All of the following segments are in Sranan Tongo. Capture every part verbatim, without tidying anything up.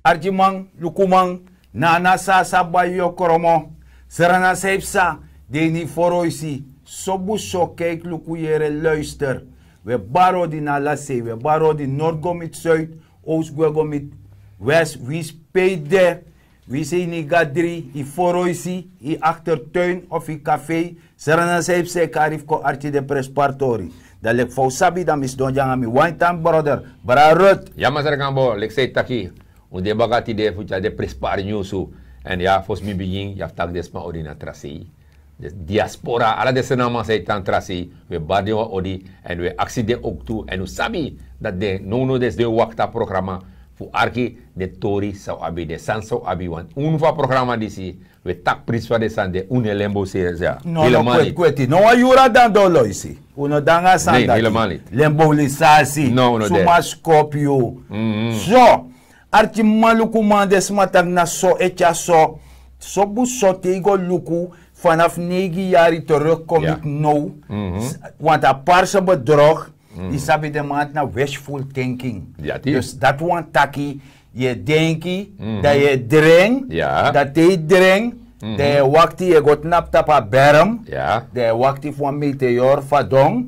Arkiman, lukuman, nana sasa bai yokromo, srana sai psa, deni foroisi, sobu so, kijk, luku, yere, luister. We baro di na ala sei, we baro di nord go miti suid, oost gwe go miti west, wi spei de, wi sei ni gadri, i foroisi, i achtertuin of i café, srana sai psa, kari fu kon arki den prenspari tori. Dan leki fa un sabi, dan mi sidon gi nanga mi waintan brother, bra Rut. Ya masra Gambo, leki san yu taki, un de baka tide fu tyari den prenspari nyunsu. Èn ya, fosi mi bigin, yu abi taki den sma odi na tra sei. Den diaspora, ala den srenaman san e tan tra sei, wi e bari den wan odi, èn wi e aksi den owktu, èn un sabi dati den nownow den sidon e wakti a programa fu arki den tori san un abi, den sani san un abi. Wan unu fu a programa disi, wi e taki prinspari san de, un no e lembo seri. No, no, kweti, kweti. No wan yuru a dan dolo isi. Un no de nanga a sani dati. Lembolisasi. No, un no de. Suma skopu yu. So, arkiman, lukuman, den sma taki na so e tyari so. Sobu so, te yu go luku, fanafu neigi yari terug kon miti now. Want a parse bedrog, yu sabi, den man na wishful thinking. Dus dati wani taki, yu e denki, dan yu e dring, dan te yu dring, dan yu e wakti, yu e go tnapu tapu a berm, dan yu e wakti fu wan meteor fadon.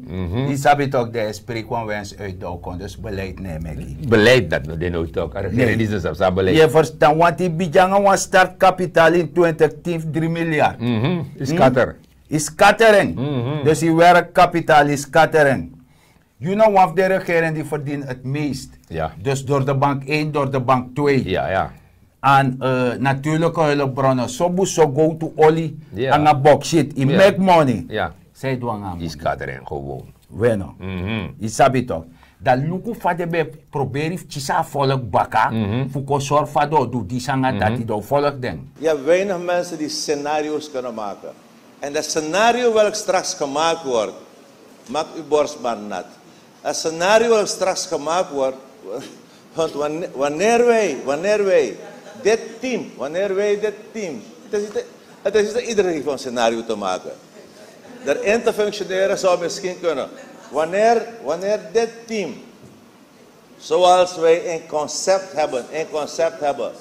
Yu sabi tok, dan yu e spreki wan wens uit, dan un kon dus beleid na en meki. Beleid dati no de now tok. A regering disi no sabi san beleid. Yu e ferstan, want yu bigin nanga wan startkapitaal in twintig tien fu dri milyard. Yu skater. Yu skater en. Dus yu werkkapitaal, yu skater en. Yu na wan fu den regering di ferdini het meest. Dus door de bank een, door de bank twee. Aan natuurlijke hulpbronnen, sobu so, gowtu, oli, nanga bauxiet, yu meki money. San yu du nanga a money? Yu skater en gewoon. Weno. Yu sabi tok. Dan luku fa den ben e proberi fu kisi a volk baka, fu kon sori fa den o du disi nanga dati, den o volg den. Je hebt weinig mensen die scenario's kunnen maken. En dat scenario welk straks gemaakt wordt, maakt uw borst maar nat. Dat scenario welk straks gemaakt wordt, want wanneer, wanneer wij, wanneer wij dit team, wanneer wij dit team, het is niet, het is niet dat iedereen heeft een scenario te maken. Erin te functioneren zou misschien kunnen. Wanneer, wanneer dit team, zoals wij een concept hebben, een concept hebben,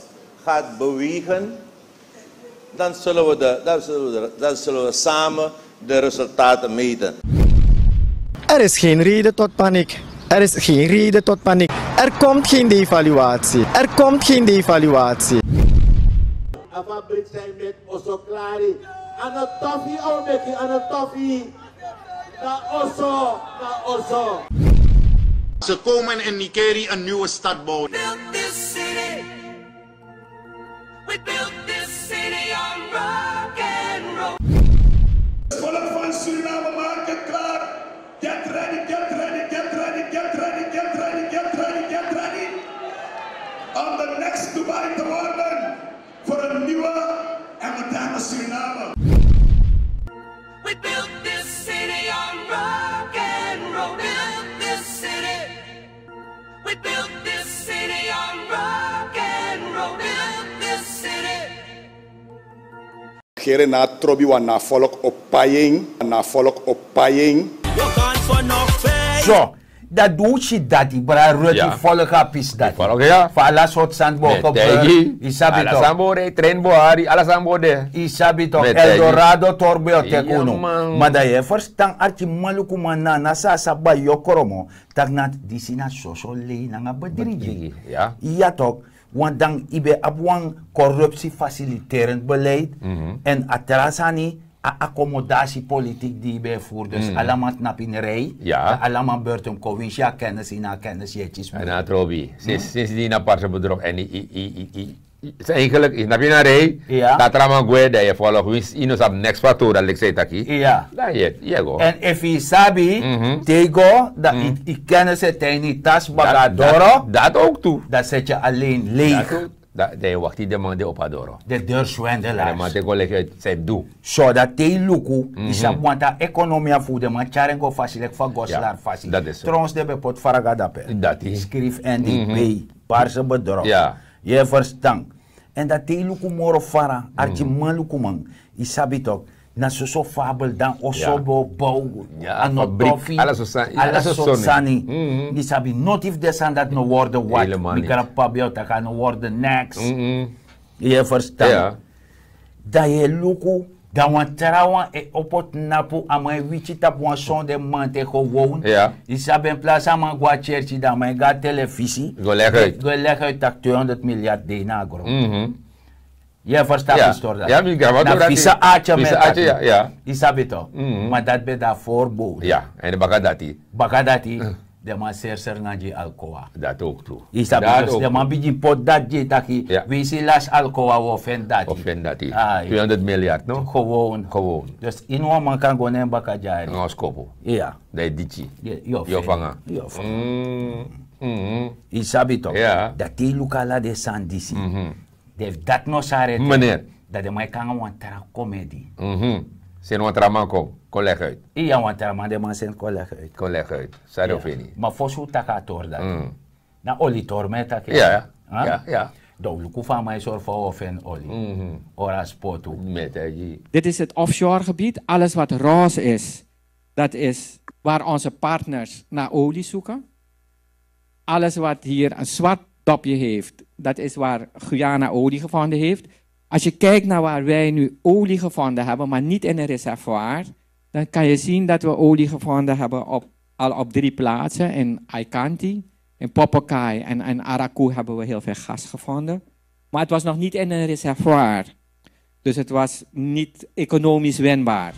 gaat bewegen, dan zullen we, de, dan zullen we, de, dan zullen we samen de resultaten meten. Er is geen reden tot paniek. Er is geen reden tot paniek. Er komt geen devaluatie. Er komt geen devaluatie. A fabriek zijn met oso klari. Anatofi, o meki anatofi. Na oso, na oso. Ze komen in Nykeride een nieuwe stad bouwen. Build this city. We built this city on rock and roll. Volk van Suriname, maak het klaar. Get ready, get ready, get ready, get ready, get ready, get ready, get ready. Om de next Dubai te worden. Voor een nieuwe en moderne Suriname. We built this city on rock and roll. Built this city. We built this city on rock and roll. Built this city. Gere na trobi wan na volk op paying, na volk op paying. So, dat doet je dat, die bra Ruud, die volk a pis dat. Fa ala sortu sani bo gebeur. Yu sabi tok. Ala sani bo de, trein bo hari, ala sani bo de. Yu sabi tok. Eldorado tori ben o teki unu. Ma dan yu e ferstan, arkiman, lukuman, nana sasa bai yokromo, tak' na disi na soso lei nanga bedrigi. Ya tok. Want dan yu ben abi wan korupsi faciliterend beleid. En a tra sani, a akomodatiepolitiek di yu ben e voer. Dus alaman tnapu ini rij, alaman burtum kon, winsi a kennis ini a kennis yeti smu. En a trobi sindsdien na parse bedrog. En yu, yu, yu, yu, yu, eigenlijk yu tnapu ini a rij. Dan a tra man gwe, dan yu e volg, winsi yu no sabi niks fu a tori, dan leki san yu taki. Dan yu e go. En efu yu sabi, te yu go, dan yu kennis e tan ini yu tas baka doro. Dati ook tu. Dan seti yu alleen leeg. Dan yu e wakti den man de opo a doro. Den deur swendelaars. Den man te go leki san yu du. So dati te yu luku, yu sabi, want a ekonomia fu den man tyari en go fasi leki fa Goslar fasi. Trouwens den ben poti fara go na dape. Dati. Skrifi en di pei, parse bedrog. Yu e ferstan. En dan te yu luku moro fara, arkiman, lukuman, yu sabi tok. Na soso fabel dan oso bo bow. A no tofi. Ala so sani. Ala so sani. Mi sabi noti fu den sani dati no worden wat. Mi grandpapa ben o taki a no worden neks. Yu e ferstan? Dan yu e luku, dan wan trawan e opo tnapu, a man e wityi tapu wan sonde mante gewoon. Yu sabi en plasi a man go a churchi, dan a man e go a telefisi go e legi uit tak' tweehonderd milyard dei na a gron. Yu e ferstan? Pistor dati na visa atya mi e taki. Yu sabi to? Ma dati ben de a voorbode. Èn baka dati, baka dati den man seri seri nanga gi alkoa. Dati ouk tu. Yu sabi? Dus den man bigin poti dati gi yu taki, wi si lasi alkoa wi o feni dati. Wi o feni dati. Tweehonderd milyard no? Gewoon. Gewoon. Dus ini wan man kan go na en baka dyari nanga wan skopu. Iya. Dan yu diki. Yu o fanga. Yu o fanga. Yu sabi to? Dati yu luku ala den sani disi. Efu dati no sari ete, dan den man e kon nanga wan tra komedi. Seni wan tra man kon, kon legi uit. Iya, wan tra man den man seni kon legi uit. Kon legi uit. Sari o feni. Ma fosi un taki a tori dati, na oli tori mi e taki. Dan un luku fa a man e sori fa un o feni oli. Ora spotu. Dit is het offshoregebied. Alles wat roze is, dat is waar onze partners naar olie zoeken. Alles wat hier een zwart dopje heeft, dat is waar Guyana olie gevonden heeft. Als je kijkt naar waar wij nu olie gevonden hebben, maar niet in een reservoir, dan kan je zien dat we olie gevonden hebben op, al op drie plaatsen. In Aikanti, in Popokai en in Araku hebben we heel veel gas gevonden. Maar het was nog niet in een reservoir. Dus het was niet economisch winbaar.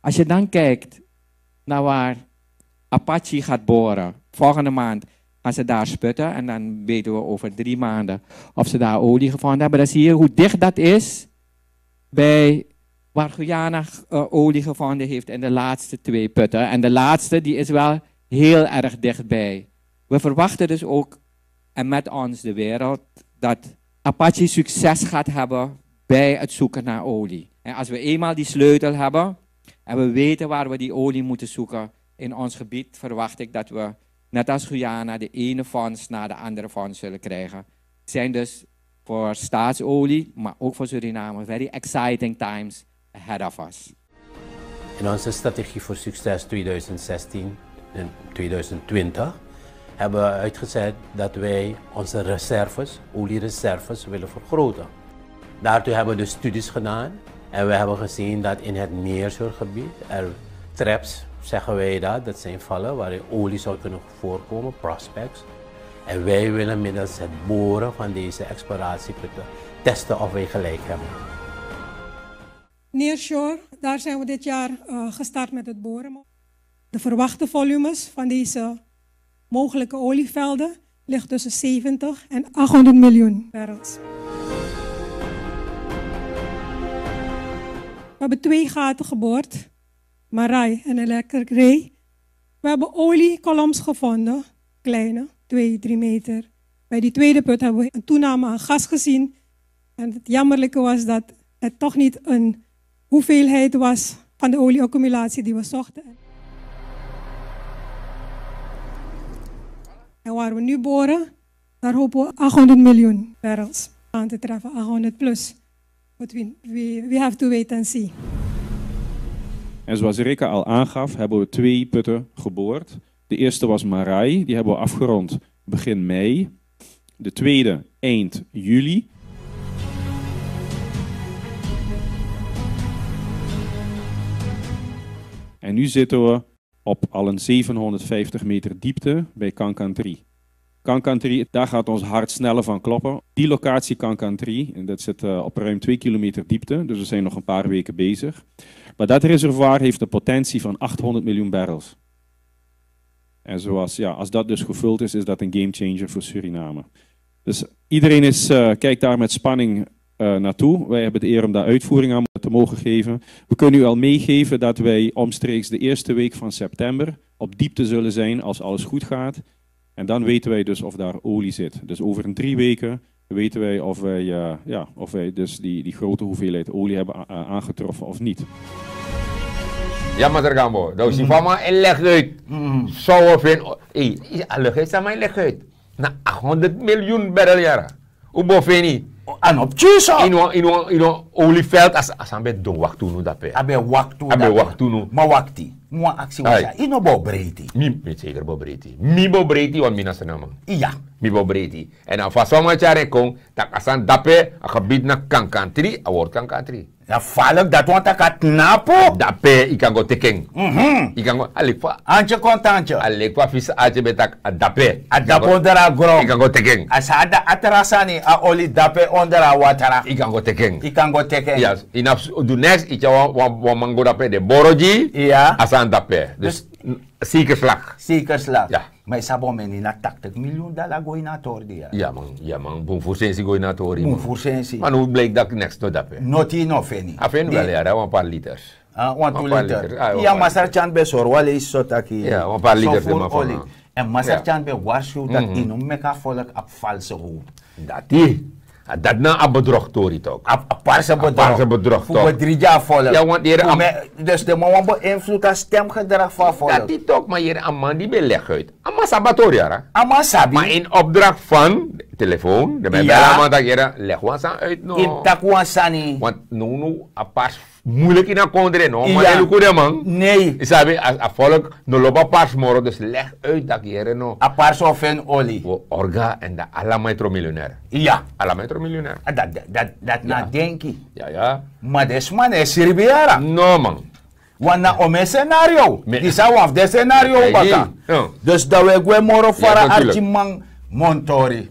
Als je dan kijkt naar waar Apache gaat boren. Volgende maand gaan ze daar sputten. En dan weten we over drie maanden of ze daar olie gevonden hebben. Dan zie je hoe dicht dat is bij waar Guyana eh, olie gevonden heeft in de laatste twee putten. En de laatste die is wel heel erg dichtbij. We verwachten dus ook, en met ons de wereld, dat Apache succes gaat hebben bij het zoeken naar olie. En als we eenmaal die sleutel hebben en we weten waar we die olie moeten zoeken in ons gebied, verwacht ik dat we, net als Guyana, de ene fonds na de andere fonds zullen krijgen. Het zijn dus voor Staatsolie, maar ook voor Suriname, very exciting times ahead of us. In onze strategie voor succes tweeduizend zestien en tweeduizend twintig hebben we uitgezet dat wij onze reserves, oliereserves, willen vergroten. Daartoe hebben we dus studies gedaan en we hebben gezien dat in het neerzuurgebied er traps, zeggen wij dat, dat zijn vallen waarin olie zou kunnen voorkomen, prospects. En wij willen middels het boren van deze exploratieputten testen of wij gelijk hebben. Neershore, daar zijn we dit jaar eh, gestart met het boren. De verwachte volumes van deze mogelijke olievelden liggen tussen zeventig en achthonderd miljoen barrels. We hebben twee gaten geboord, Marai en Electric Ray. We hebben oliekolommen gevonden, kleine, twee, drie meter. Bij die tweede put hebben we een toename aan gas gezien. En het jammerlijke was dat het toch niet een hoeveelheid was van de olieaccumulatie die we zochten. En waar we nu boren, daar hopen we achthonderd miljoen barrels aan te treffen, achthonderd plus. But we, we, we have to wait and see. En zoals Rika al aangaf, hebben we twee putten geboord. De eerste was Marai, die hebben we afgerond begin mei. De tweede eind juli. En nu zitten we op al een zevenhonderdvijftig meter diepte bij Kankan drie. Kankan drie, daar gaat ons hart sneller van kloppen. Die locatie Kankan drie, en dat zit eh, op ruim twee kilometer diepte, dus we zijn nog een paar weken bezig. Maar dat reservoir heeft een potentie van achthonderd miljoen barrels. En zoals, ja, als dat dus gevuld is, is dat een gamechanger voor Suriname. Dus iedereen is, eh, kijkt daar met spanning eh, naartoe. Wij hebben de eer om daar uitvoering aan te mogen geven. We kunnen u al meegeven dat wij omstreeks de eerste week van september op diepte zullen zijn als alles goed gaat. En dan weten wij dus of daar olie zit. Dus over een drie weken weten wij of wij, eh, ja, of wij dus die, die grote hoeveelheid olie hebben a- a- aangetroffen of niet. Ya, Master Gambo, dan wi si fa a man e legi uit. San wi o feni, ei, a legi uit, san a man e legi uit. Na achthonderd miljoen barrel yara. Un bo feni. A no pikin so. Ini wan ini wan ini wan oli felt a san ben don waktu unu dape. A ben waktu unu. Ma wakti, mi wan aksi wan sani, yu no bo breiti? Mi mi seker bo breiti mi bo breiti wan mi na sanaman. Iya. Mi bo breiti. Èn a fasi wan man tyari en kon, tak' a sani dape a gebidi na kankantri a wortu kankantri. Na falek dati wan tak' a tnapu. Dape yu kan go teki en. Yu kan go a leki fa antye kon tantye a leki fa fisi antye ben taki a dape. A dape ondro a gron yu kan go teki en. A sa a da a tra sani a oli dape ondro a watra. Yu kan go teki en. Yu kan go teki en. Yu na fu du neks yu tyari wan man go dape den boro gi yu. A sani dape dus. Sekerslak. Sekerslak. Ma yu sabi omeni na taktik miliyun dala go ini a tori di ya. Ya man ya man bun furu sensi go ini a tori. Bun furu sensi. Ma no bliki daki neks no dape. Noti no feni a feni wele yara wan pari liters. Wan tu liters. Ya masartyan ben sori wan leisi so taki ya wan pari liters de man furu oli. Èn masartyan ben warsiw dati yu no meki a folk abi false hope. Dati a dati na a bedrogtori tok. A parse bedrog fu bedrigi a folk. Dus den man wan beinflutu a stemgedrag fu a folk. Dati tok man yere a man di ben legi uit a man sabi a tori yara. A man sabi ma ini opdrakt fan telefoon den ben beli a man taki yere legi wan sani uit no. Yu mus taki wan sani. Want nownow a parse mulik ini a kondre no man e luku den man. Nei yu sabi a folk no lobi a parse moro dus legi uit daki yere no. A parse o feni oli. Orga èn dan ala man e tron milionair. Iya. Ala man e tron milionair. Dati na denki. Ma den sma no e sribi yara. No man. Wan na omen senario disi a wan fu den senario baka. Dus dan wi e gwe moro fara arkiman. Montori.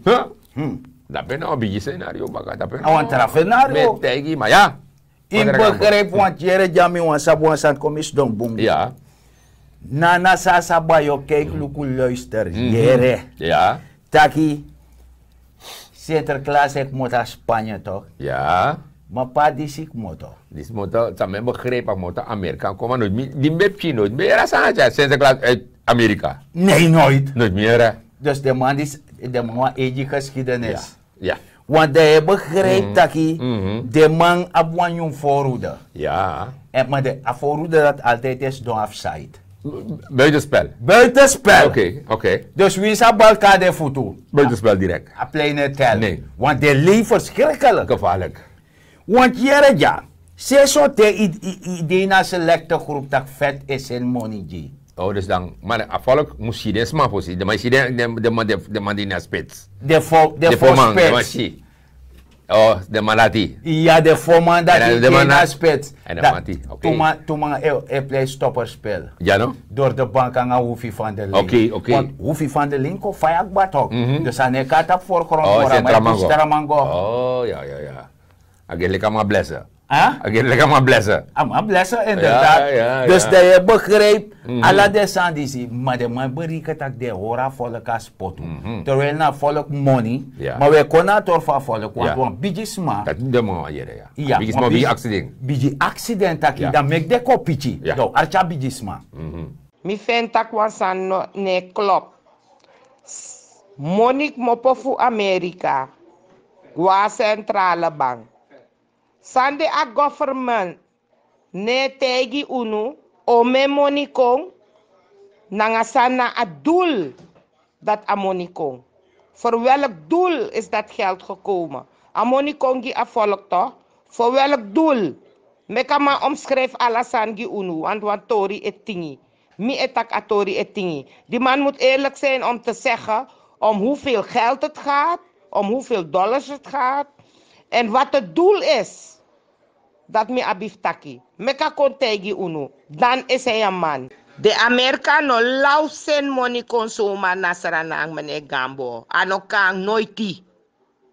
Dape na wan bigi senario baka dape na wan tra senario. Mi e taigi yu ma ya. Yu mus begripi wanti yere gi a mi wan sabi wan sani kon mi sidon bun. Nana san a sa bai yu o kaiki luku luister yere. Taki sinterklaas e kmoto na spanye tok. Ma pe a disi kmoto? Disi moto san mi e begripi a kmoto na amerika kon ma noiti mi di mi ben pikin noiti mi ben yere a sani na tyari sinterklaas uit amerika. Nei noiti. Noiti mi yere. Dus den man disi den man wan eigi geskidenis. Want dan yu e begripi taki den man abi wan nyun voorhoede. Ma a voorhoede dati altijdi e sidon afsaid. Buitenspel. Buitenspel. Dus winsi a bal kon na den futu, buitenspel direkt. A plein e tel. Want den lei verschrikkelik. Gevaarlik. Want yere dya, se so te yu de ini a selekte groep tak' vet e seni moni gi yu. Dus dan ma a folk mus si den sma fosi den man si den man di na spits. Den fo man den man si. Den man dati. Ya den fo man dati de na spits. Tu man e plei stopper spel. Dori de bank nanga hufi van de link. Want hufi van de link kon faya kba tok. Dus a no e kon na tapu forgrond moro a man e pusu tra man go. A geri leki a man blese. A geri leki a man blese. A man blese inderdaad. Dus dan yu e begripi ala den sani disi ma den man e bereken tak' den e hori a folk a spotu. Terwijli na a folk moni. Ma wi e kon na a tori fu a folk wantu wan bigi sma. Dati den man wan yere ya. Bigi sma bigi aksi den. Bigi aksi den taki dan meki den kon piki dan wi arki a bigi sma. Mi feni tak' wan sani no e klop. Moni kmopo fu amerika go na sentrale bank. San de a government no e taigi unu? Omen moni kon nanga san na a dul dati a moni kon. Fu welk dul is dati geld gekomen? A moni kon gi a folk tok. Fu welk dul? Meki a man omskrifi ala sani gi unu wantu wan tori e tingi. Mi e taki a tori e tingi. Di man mus eerlik sin om te segen om huveel geld heti gaat, om huveel dollars heti gaat, èn wat heti dul is. Dati mi abi fu taki. Meki a kon taigi unu dan esi en a man. Den amerika no law seni moni kon somar na sranang mene gambo a no kan noiti.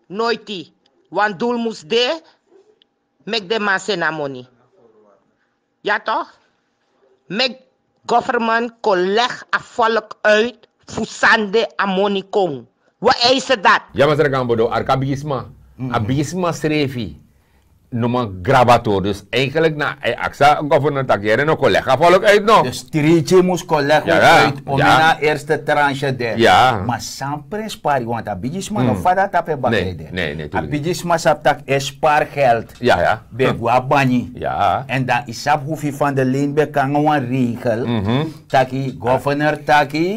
Noiti. Wan dul mus de. Meki den man seni a moni. Ya tok. Meki government kon legi a folk uit fu san de a moni kon. Wi eisi dati. Ya masra gambo don arki a bigisma. A bigisma srefi. No man grabator dus eigenlik na a aksa governor taki yere no kon leg a volk uit no. Dus triti mus kon leg uit. Om na eerste tranche de. Ma san prinspari want a bigisma no fada tapu e bagede. A bigisma sabi taki e spar geld. Ben gwa banyi. En dan isabi hufi van de lin ben kanga wan regel taki governor taki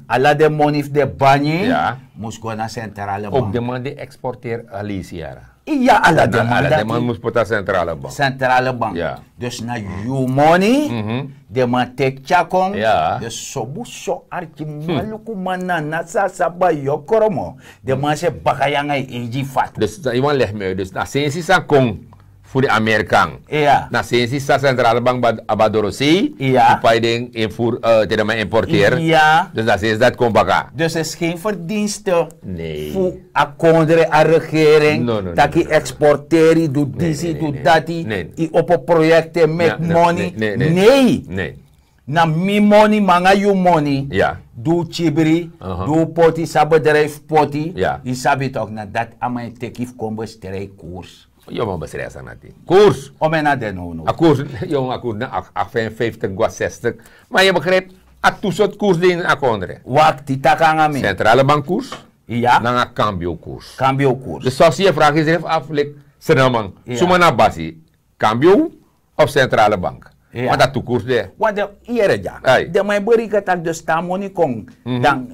ala de moni fu de banyi mus go na centrale bank. Op de man di exporteer a leisi yara. Iya, ala deman mus poti a centrale bank. Centrale bank. Dus na yu moni den man teki tyakon. Dus sobu so arki maluku man na nasa saba yokromo den man se baka yanga e eigi fatu. Dus na iwan leg me dus na sensi san kon fu di amerikan. Na sensi san centrale bank abadorosei pai den invoer te den man importeer. Dus na sensi dati kon baka. Dus is geen verdienste fu a kondre a regering taki exporteri du disi du dati. I opo proyekte meki moni. Nei. Na mi moni manga yu moni. Du kibri du poti sa bedrijf poti. I sabi tok na dati a man e teki fu kon bestrei koers. Yu man bestrei a sani ati koers. Omen na den no no a koers. Yu man a koers na a fenfenftig go a sestig. Ma yu begrijp a tu sort koers de ini a kondre. Wakti taki nanga mi centrale bank koers. Nanga kambio koers. Kambio koers. Dus sosi yu e fragi srefi afu leki senaman suma na basi kambio of centrale bank. Want a tu koers de. Want de yere dya den man e berika taki de stan moni kon dan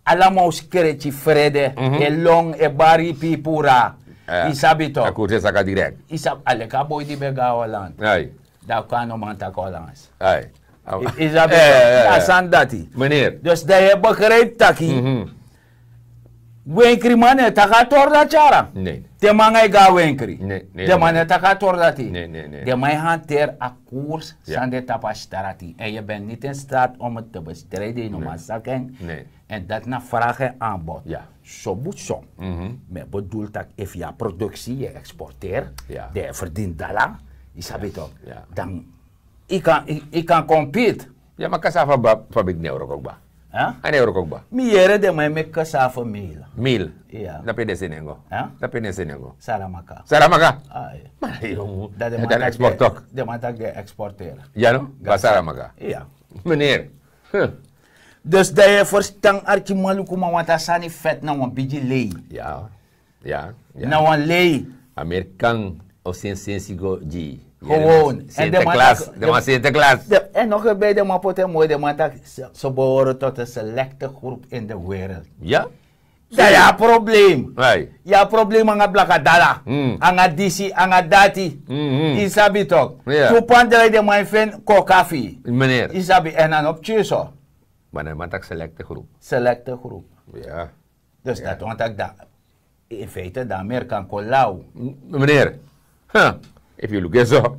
alama o skreti frede e long e bari pipura. I sabi tok a koers e saka direkt. I sabi a leki a boi di ben go na holland. Dan kon a no man taki hollands. I sabi a sani dati. Dus dan yu e begrijpi taki wenkri man no e taki a tori dati yara. Den man nanga e go na wenkri. Den man no e taki a tori dati. Den man e hanteri a koers san de tapu a strati èn yu ben niti in staat om te bestridi yu no man saki en. Èn dati na vraag èn aanbod. Sobu so mi e bedoel taki efu yu a produksi yu e exporteri den e ferdini dala. Yu sabi tok dan yu kan compete. Ya ma kasava fabrik ne wroko kba. A ne wroko kba. Mi yere den man e meki kasava mil. Mil. Na pe den seni en go. Na pe den seni en go. Saramaka. Saramaka. Ma yu mu dan den man taki den exporteri. Ya no ba saramaka. Meneer. Dus dan yu e ferstan arkiman lukuman want a sani feti na wan bigi lei. Na wan lei. Amerikan o sensi go gi yu. Gewoon. Sinterklaas. Den man sinterklaas. Èn no gebei den man poti en moi den man taki se behore tot en selekte groep in de wereld. Ya. Dan yu a problem. Yu a problem nanga blaka dala, nanga disi nanga dati. Yu sabi tok tu pan drai den man e feni koka fu yu. Yu sabi èn a no pikin so. Ma den man taki selekte groep. Selekte groep. Dus dati wan taki dan in feite dan amerikan kon law. Meneer, efu yu luku en so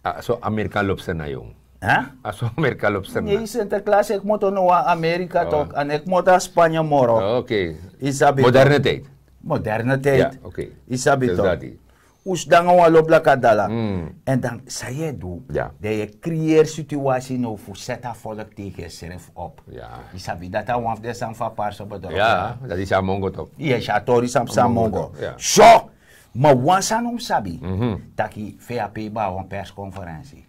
a so amerikan lobster na yu. A so amerikan lobster na yu. Sinterklaas e kmoto no wan amerika tok an e kmoto a spanya moro. Moderne tijd. Moderne tijd. Yu sabi tok. Un sidon nanga wan lo blaka dala. Èn dan san yu e du, dan yu e kriyeri situasi now fu seti a volk teki en srefi op. Yu sabi dati a wan fu den sani fu a parso bedroko. Dati yu si a mongo tok. Yu e si a tori san psa mongo. So ma wan sani un mus sabi taki fe a pei baa wan perskonferensi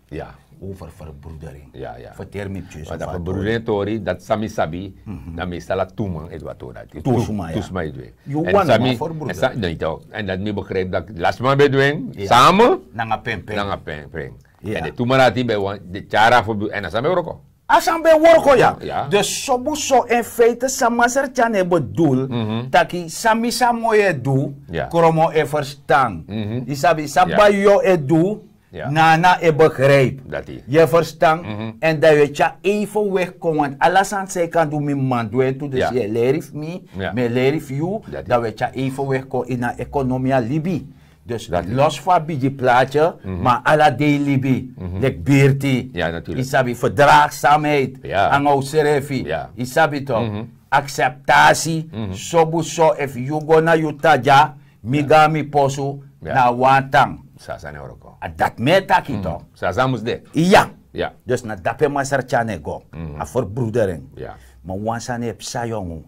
over verbroedering. Ferteri mi psi so. Verbroedering tori dati san mi sabi. Dan mi e sala tu man e du a tori dati tu suma e du en. Yu wan man verbroeder. No yu tok èn dati mi begrijpi dati lasi man ben du en. Sama nanga penpen. Nanga penpen. Èn den tu man dati ben wan den tyari a verbroedering èn a san ben wroko. A san ben wroko ya. Dus sobu so in feite san masra tyane bedul taki san mi san moi e du. Kromo e ferstan. Yu sabi san bayo e du. Nana e begrijpi. Yu e ferstan. Èn dan yu e tyari even wegi kon want ala sani san yu kan du mi man du en tu dus yu e leri fu mi. Mi e leri fu yu. Dan wi e tyari even wegi kon ini a ekonomia libi. Dus los fu a bigi platye ma ala dei libi leki birti. Yu sabi ferdragsamheid nanga un srefi. Yu sabi tok. Akseptasi. Sobu so efu yu go na yu tadya mi go na mi posu na a wan tan. Sasa ne wroko a dati mi e taki tok. Sasa mus de. Iya. Dus na dape masra tyane go a ferbroedering. Ma wan sani e psa yongu.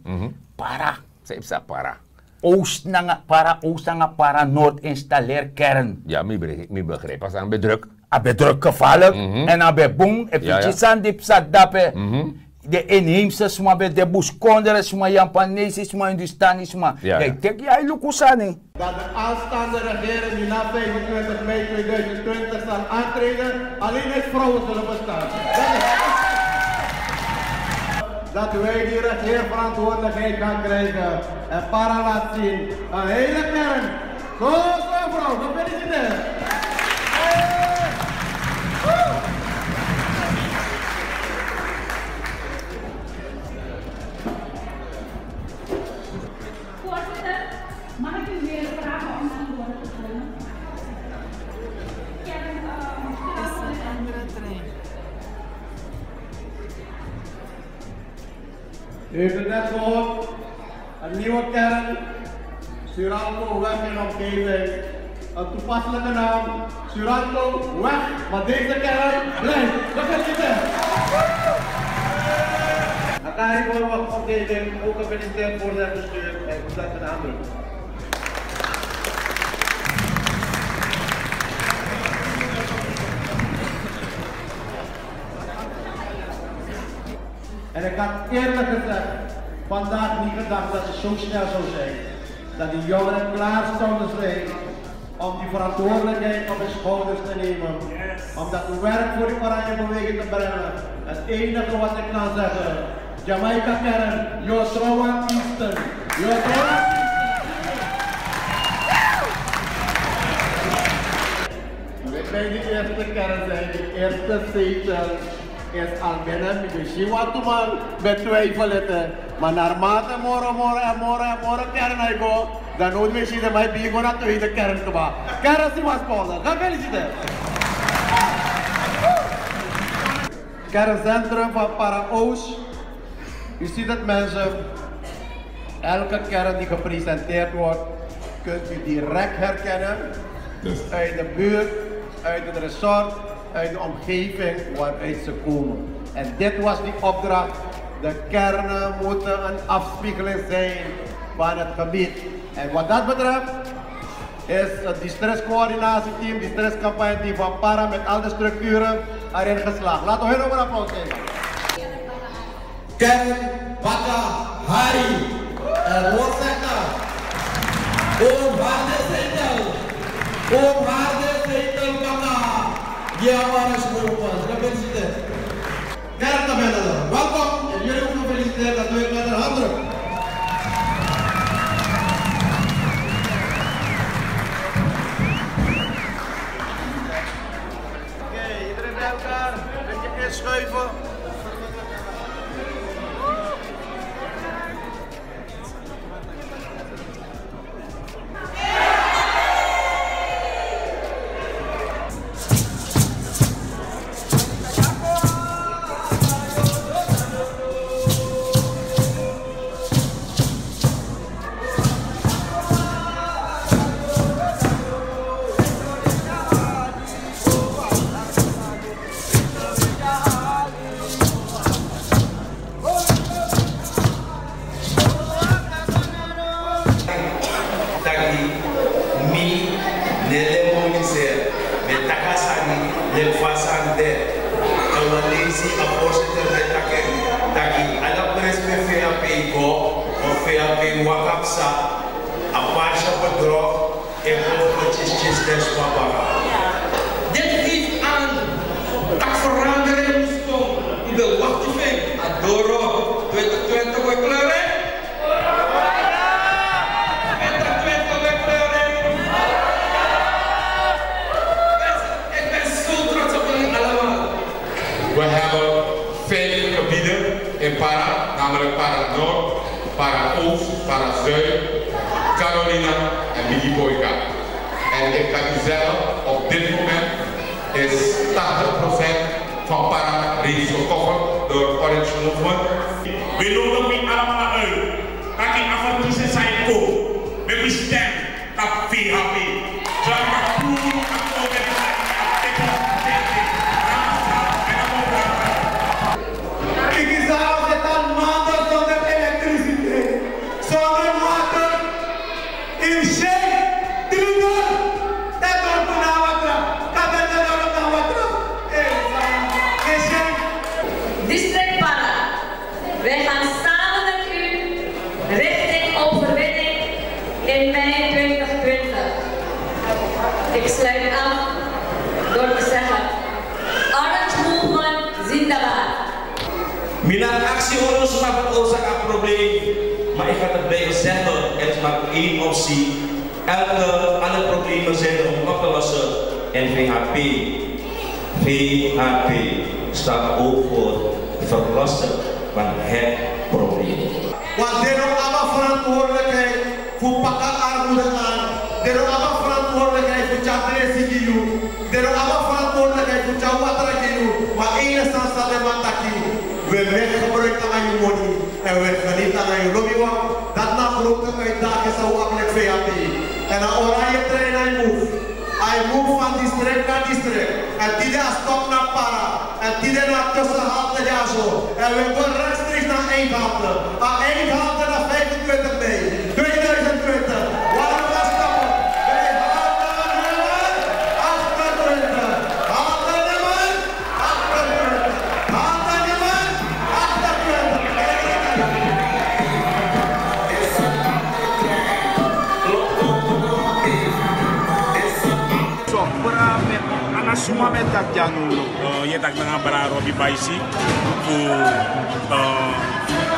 Para. San e psa para. Oost nanga para, Oost nanga para Noord installeer kern. Ya, mi begrijp, mi begrijp. Als aan bedruk. A ben druk gevallen en a ben boom. En fiji san di psa dape. De inheemse sma ben de buskondere sma, Japanese sma, Hindustani sma. Ya, ya. Ik denk, ya, luku sani. Dat de aanstaande regering die na vijfentwintig mei tweeduizend twintig zal aantreden, alleen uit vrouwen zullen bestaan. Dat is, dat wij die regeerverantwoordelijkheid gaan krijgen en para laat zien. Een hele kern. Zo, zo, vrouw, gefeliciteerd. Voorzitter, mag ik u weer vragen om aan de orde te komen? Kevin, ehm, Is een andere trein. U heeft het net gehoord. Een nieuwe kern. Suralco weg en omgeving. Een toepasselijke naam. Suralco weg, maar deze kern blijft. Gefeliciteerd. Akari voor weg omgeving. Ook gefeliciteerd voor zijn bestuur. En dat is een andere. En ik had eerlijk gezegd vandaag niet gedacht dat het zo snel zou zijn. Dat die jongeren klaar zouden zijn om die verantwoordelijkheid op hun schouders te nemen. Om dat werk voor die Oranje Beweging te brengen. Het enige wat ik kan zeggen, Jamaica Kern, Joshua Kingston. Joshua Kingston. Weet mij, die eerste kern zijn, die eerste zetel is al binnen. Misschien wat man met twijfel eten. Maar naarmate more, more en more en more kern hij go, dan nooit meer zien mij bier go naar tweede kern te maken. Kern is die was Paul. Gefeliciteerd. Kerncentrum van Para Oost. U ziet het, mensen. Elke kern die gepresenteerd wordt, kunt u direct herkennen. Dus uit de buurt, uit het resort, uit de omgeving waaruit ze komen. En dit was die opdracht. De kernen moeten een afspiegeling zijn van het gebied. En wat dat betreft, is het districtscoördinatieteam, districtscampagneteam van Para met al de structuren erin geslaagd. Laten we hun ook een applaus geven. Ken Baka Hari. En wat zegt dat? Oom Harde Zetel. Oom Harde Zetel Baka. Ja, maar is voor ons. Gefeliciteerd. Kenneth Tabella, welkom. En jullie ook gefeliciteerd dat we met een handdruk. Oké, iedereen bij elkaar. Een beetje inschuiven. Taki mi, Nele Moise, mi e taki a sani leki fa a sani de. Èn wan leisi a voorzitter mi e taki en taki ala presi pe V H P e go, of V H P e waka psa, a parsa bedrog e go fu tyis tyis den sma baka. Dit geeft aan dat verandering mus komen. U wil wachten fijn. A doro, twintig twintig we kleuren. Twintig twintig we kleuren. Ik ben zo trots op jullie allemaal. We hebben vijf gebieden in Para, namelijk Para Noord, Para Oost, Para Zuid, Carolina en Bigiboika. En ik kan u zeggen, op dit moment is tachtig procent van Para reeds gecoverd door Orange Movement. We nodigen u allemaal uit. Taki a verkiezing san e kon, meki wi stem tapu V H P. Zodat a puru a organisatie a teki a teki. Ramasa en a mobra. Kiki san e tan maanden zonder elektriciteit, zonder water. Gaan samen met u richting overwinning in mei twintig twintig. Ik sluit af door te zeggen: Orange Movement Zindabad. Mi no abi aksi unu sma fu orsaki a probleem, maar ik ga het blijven zeggen, er is maar één optie. Elke, alle problemen zijn er om op te lossen. En V H P, V H P staat ook voor verlossen van het probleem. Want den no abi a verantwoordelijkheid fu paka armoede aan. Den no abi a verantwoordelijkheid fu tyari dresi gi yu. Den no abi a verantwoordelijkheid fu tyari watra gi yu. Ma a enige sani san den man taki: we meki gebruik nanga yu moni. En we geniet nanga yu. Lobiwan, dati na a grote uitdaging san un abi leki V H P. En a oranje trein e move. A e move van district na district. En tide a stop na Para. En tide na tussenhalte dyaso. En we go rechtstreeks na Eindhoven. A Eindhoven na vijfentwintig mei tweeduizend twintig. Waar we gaan stappen. Bij halte nummer achtentwintig. Halte nummer achtentwintig. Halte nummer achtentwintig. So, bra, mi, a na suma mi e taki dya now? Eh, yu e taki nanga bra Robbie Baisi fu, eh,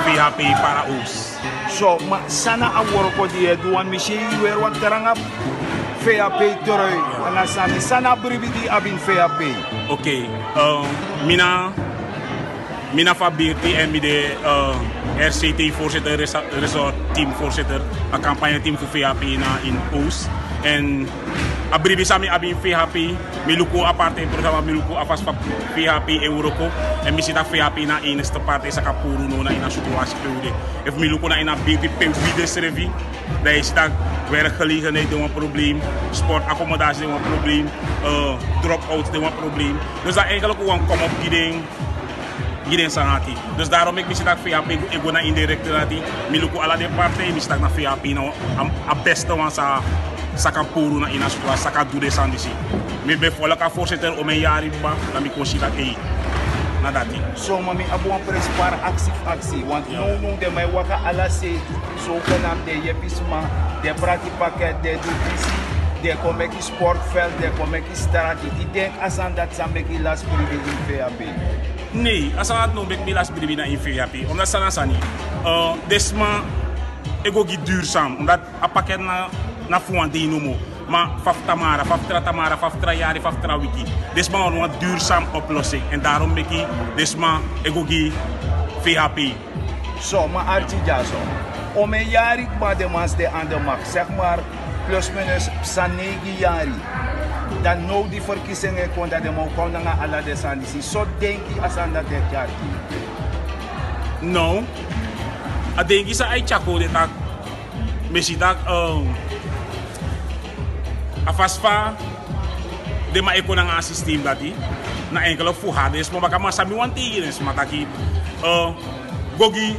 V H P Para Oost. So, ma san na a worko di yu e du, want mi si yu weri wan tranga V H P trui. A na sani, san na a bribi di yu abi ini V H P? Oké, eh, mi na Mi na fu a birti en mi de, eh, R C T voorzitter, resa-, resort team voorzitter, a campagne team fu V H P na ini Oost. En a bribi san mi abi ini V H P, mi luku a partijprogramma, mi luku a fasi fa V H P e wroko. En mi si taki V H P na a enigste partij san kan puru now na ini a situatie pe wi de. Efu mi luku na ini a birti pe wi de srefi, dan yu si taki werkgelegenheid de wan probleem, sportaccommodatie de wan probleem, eh, drop-outs de wan probleem. Dus dan eigenlijk wan kom op gi den gi den sani dati. Dus daarom meki mi si taki V H P e go na ini den richting dati. Mi luku ala den partij, mi si taki na V H P na a, a beste wan san, san kan puru na ini a situatie, san kan du den sani disi. Mi ben folg a voorzitter omeni yari kba, dan mi kon si taki ei, na dati. So, ma mi abi wan prenspari aksi fu aksi, want nownow den man e waka ala sei, so kon na mi den yepi sma, den prati paket, den du disi, den kon meki sportveld, den kon meki strati. Yu denki a sani dati sa meki yu lasi bribi ini V H P? Nee, a sani dati no meki mi lasi bribi na ini V H P. Omdat san na sani, eh, den sma e go gi duurzaam. Omdat a paket na, na fu wan dei nomo. Ma fa fu tamara, fa fu tra tamara, fa fu tra yari, fa fu tra wiki. Den sma wani wan duurzaam oplossing. En daarom meki den sma e go gi V H P. So, ma arki dyaso. Omeni yari kba den man si de aan de macht, zeg maar, plus minus psa neigi yari. Dan now di verkiezingen e kon, dan den man o kon nanga ala den sani disi. So denki a sani dati e tyari gi yu? No. A denki san a e tyari kon de taki, mi si taki, eh, a fasi fa den man e kon nanga a systeem dati, na enkel fu hari den sma baka. Ma san mi wani taigi den sma taki, eh, go gi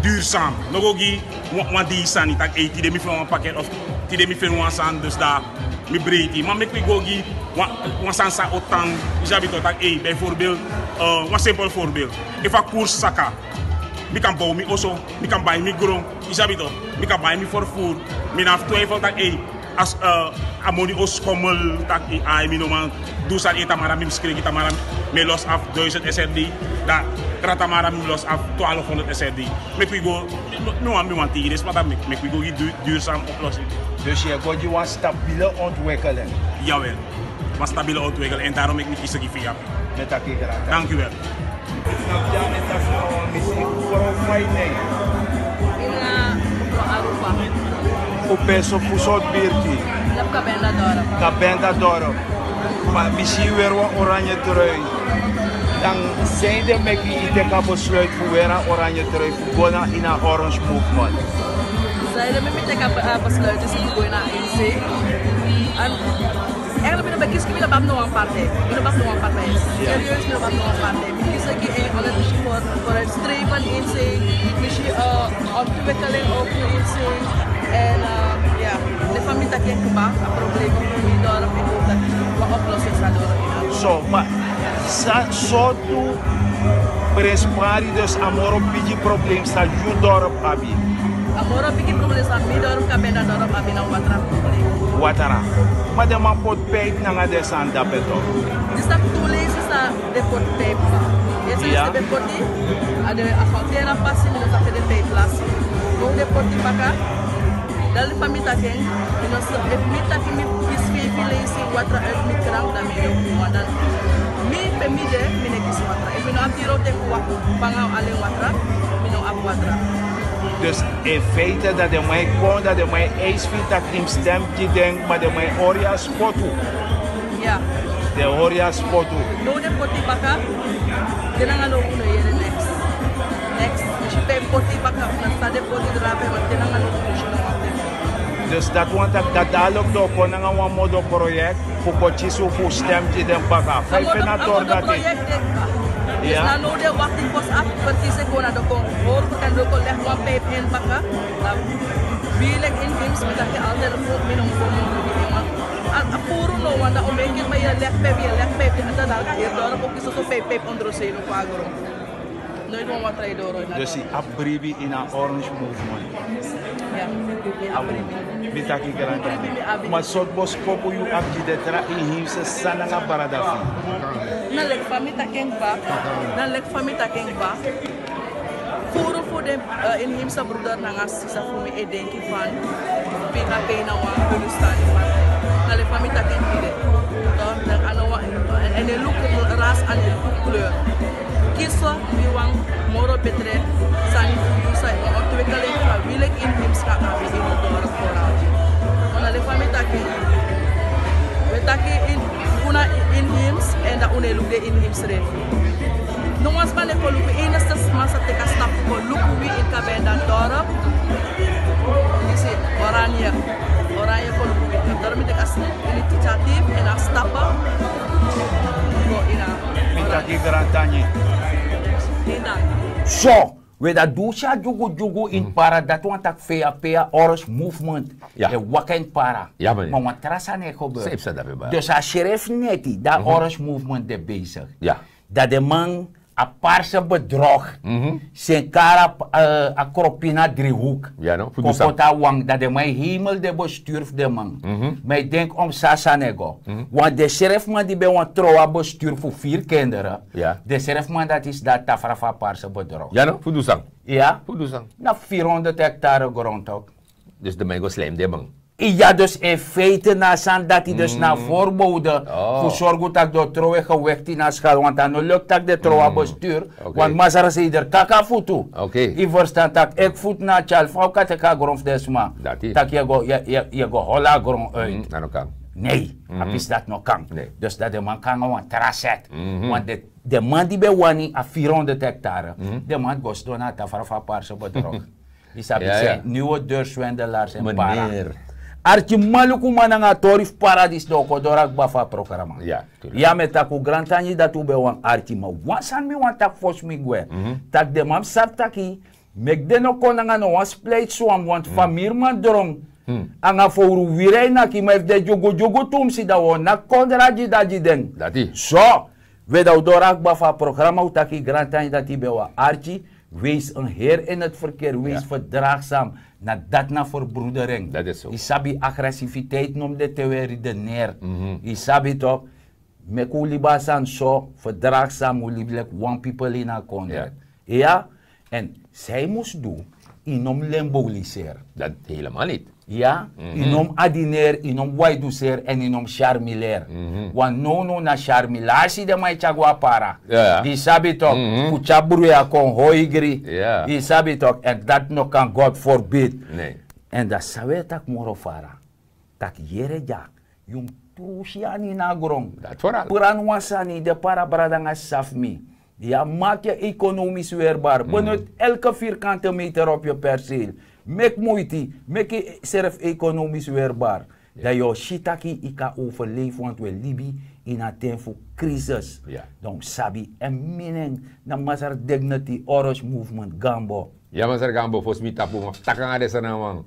duurzaam. No go gi wan, wan dei sani taki ei, tide mi feni wan paket of tide mi feni wan sani, dus dan mi breiti. Ma meki wi go gi wan, wan sani san o tan, yu sabi toch, taki ei, bijvoorbeeld, eh, wan simpel voorbeeld. Efu a koers saka, mi kan bow mi oso, mi kan bai mi gron, yu sabi toch, mi kan bai mi vervoer. Mi no abi twijfel taki ei, a, eh, a moni o schommel, taki ai, mi no man du sani. Ete tamara mi mus kregi, tamara mi e losi afu duizend S R D, dan tra tamara mi mus losi afu twaalfhonderd S R D. Meki wi go, no, no, mi wani taigi den sma taki meki, meki wi go gi du-, duurzaam oplossing. Dus yu e go gi wan stabiele ontwikkeling? Jawel, wan stabiele ontwikkeling. En daarom meki mi kisi gi V H P. Mi e taki yu graag. Dank u wel. Ina Aruba. Un ben so fu sortu birti? Na Cabinda dorp. Cabinda dorp. Ma mi si yu weri wan oranje trui. Dan sanede meki yu teki a besluit fu weri a oranje trui fu go na ini a Orange Movement? Sanede meki mi teki a be-, a besluit disi fu go ini a A N C? Eigenlijk mi no ben kisi, mi no ben abi no wan partij. Mi no ben abi no wan partij. Ja. Serieus, mi no ben abi no wan partij. Mi kisi eigenlijk voor, vooruitstrevend inzicht. Mi si, eh, ontwikkeling ook inzicht. En, eh, ja, de familie taki en kba, a probleem van mi dorp, ik hoop dat we een oplossing zal doen. So, ma san sortu Prenspari, dus a moro bigi problem san yu dorp abi? A moro bigi problem san mi dorp, Kabenda dorp, abi na watra problem. Watra. Ma den man poti pijp nanga den sani dape tok. Disi na tu leisi san den poti pijp. Yu e si den poti, a den asfalteri a pasi, mi no sabi den pijp lasi. Now den poti baka. Dan fa mi taki en, mi no sabi, efu mi taki mi kisi feifi leisi watra uit mi krank, dan mi no kisi watra. Mi, pe mi de, mi no e kisi watra. Efu mi no abi tiro te kon waka banga alen watra, mi no abi watra. Dus in feite dat den man e kon, dat den man e eisi fu yu taki yu mus stem gi den, ma den man e hori yu a spotu. Ya. Den hori yu a spotu. No, den poti baka. Den nanga no, un no yere neks. Neks. Mi si pe poti baka, na san den poti drape, ma den nanga no, un no si no wan pe. Dus dati wani taki dati dadilik den o kon nanga wan modo project fu kon kisi un fu stem gi den baka. Fa yu feni a tori dati? Project de kba. Ya. Dus na now den wakti fosi a verkiezing kon, na den kon hori, èn den kon legi wan pijp in baka. Dan wi leki in Hims, mi taki altijd, mi no kon moro gi den man. A, a puru no wan, dan o meki, ma yu e legi pijp, yu e legi pijp, dan dati heri doro kon kisi so pijp, pijp ondro sei no kon na gron. Noiti wan watra e doro na. Dus yu abi bribi ini a Orange Movement? Ya, mi abi bribi. Mi taki grantangi. Mi abi bribi. Ma sortu boskopu yu abi gi den tra Inheemse sani nanga brada fu yu? Na leki fa mi taki en kba, na leki fa mi taki en kba. Furu fu den, eh, Inheemse broeder nanga sisa fu mi e denki fan, pika pei na wan Hindustani man. Na leki fa mi taki en tide. Dan, dan a no wan, èn, èn e luku ras, a no e luku kleur. Kisi wi wan moro betre sani fu yu, san e ontwikkel en, fa wi leki Inheems kan abi ini a dorp vooral. Na leki fa mi taki, wi e taki in, fu na Inheems, èn dan un no e luku den Inheems srefi. No wan sma no e kon luku, enigste sma san teki a stap kon luku wi ini Kabenda dorp, disi Oranje. Oranje kon luku wi. Daarom mi teki a s-, initiatief èn a stap go ini a. Mi taki grantangi. Ini a. So, wi e dati du si a dyugudyugu ini Para, dati wani taki fei a pei a Orange Movement e waka ini Para. Ma wan tra sani e gebeur. Dus a srefi neti, dan Orange Movement de bezig. Dan den man, a parse bedrog. Sen kari a, eh, a kropina driehoek. Kon poti a wan, dan den man e hemel den bestuur fu den man. Ma yu denki omsa sani e go. Want den srefi man di ben wani trow a bestuur fu vier kinderen. Den srefi man dati sidon na tafra fu a parse bedrog. Ya no, fu du san? Ya? Fu du san? Na vierhonderd hectare grond tok. Dus den man e go slijm den man. Ya, dus in feite na a sani dati, dus na a voorbode fu sorgu taki den o trow en gewekti na skal, want a no leki taki den trow a bestuur, want masra seider kaka futu. Yu ferstan taki eki futu na a tyari fa un kan teki a gron fu den sma. Taki yu e go, yu e, yu e, yu e go holi a gron uit. Nei, a pisi dati no kan. Dus dati den man kon nanga wan tra set. Want den, den man di ben wani a vierhonderd hectare, den man go sidon na a tafra fu a parse bedrog. Yu sabi san, nieuwe deurswendelaars in Para. Arkiman, luku man, nanga a tori fu Para disi, dan un kon doro na kba fu a programa. Ya, mi e taki un grantangi dati un ben wani arki, ma wan sani mi wani taki fosi mi gwe. Taki den man mus sabi taki, meki den no kon nanga no wan splijtswam, want famiri man dron nanga fowru wiri e naki, ma efu den dyugudyugu tumsi, dan un o naki kondra gi dati gi den. So, we, dan un doro na kba fu a programa, un taki grantangi dati yu ben wani arki. Wees een heer in het verkeer, wees verdraagzaam. Na dati na verbroedering. Yu sabi, agressiviteit no mus de te un e redeneer. Yu sabi toch, meki un libi a sani so, verdraagzaam, un libi leki wan people ini a kondre. Ya, en san yu mus du, yu no mus lemboliseer. Dat helemaal niet. Ya, yu no mus adineer, yu no mus waiduseer, en yu no mus charmileer. Want nownow na charmilasi den man e tyari go na Para. Yu sabi toch, fu tyari bruya kon hoigri. Yu sabi toch, en dati no kan, God forbid. En dan san we taki moro fara, taki yere dya, yu mus trusi yu anu ini a gron. Puru wan sani, den Para brada nanga sisa fu mi. Ya, maak je economisch weerbaar. Benut elke vierkante meter op je perceel. Meki moiti, meki yu srefi economisch weerbaar. Dan yu o si taki yu kan overleef, want we libi ini a ten fu crisis. Dan un sabi, en mi nen na Masra Dignity Orange Movement Gambo. Ya, Masra Gambo, fosi mi tapu, ma fu taki nanga den Sranan man.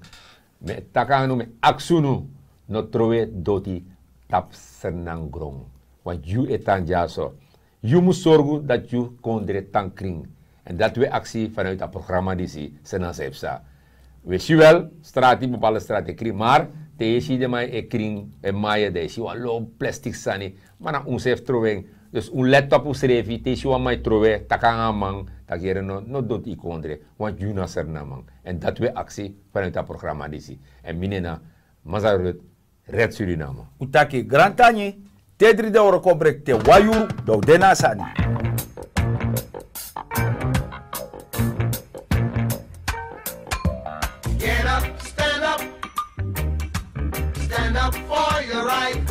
Mi e taki nanga unu, mi e aksi unu, no trowe doti tapu Sranan gron. Want yu e tan dyaso. Yu mus sorgu dati yu kondre tan krin. Èn dati wi e aksi vanuit a programma disi, Senan Saipsa. Wi e si wel, strati, bepaalde strati e krin, maar te yu e si den man e krin, e maye, dan yu e si wan lo plastik sani, ma na unsrefi trowe en. Dus un let op unsrefi, te yu e si wan man e trowe, taki nanga a man, taki yere no, no doti yu kondre, want yu na Sranan man. Èn dati wi e aksi vanuit a programma disi. Èn mi nen na Maza Ruth, Red Suriname. Un taki grantangi, te dri den wroko breki te wan yuru, dan un de na a sani. Get up, stand up. Stand up for your right.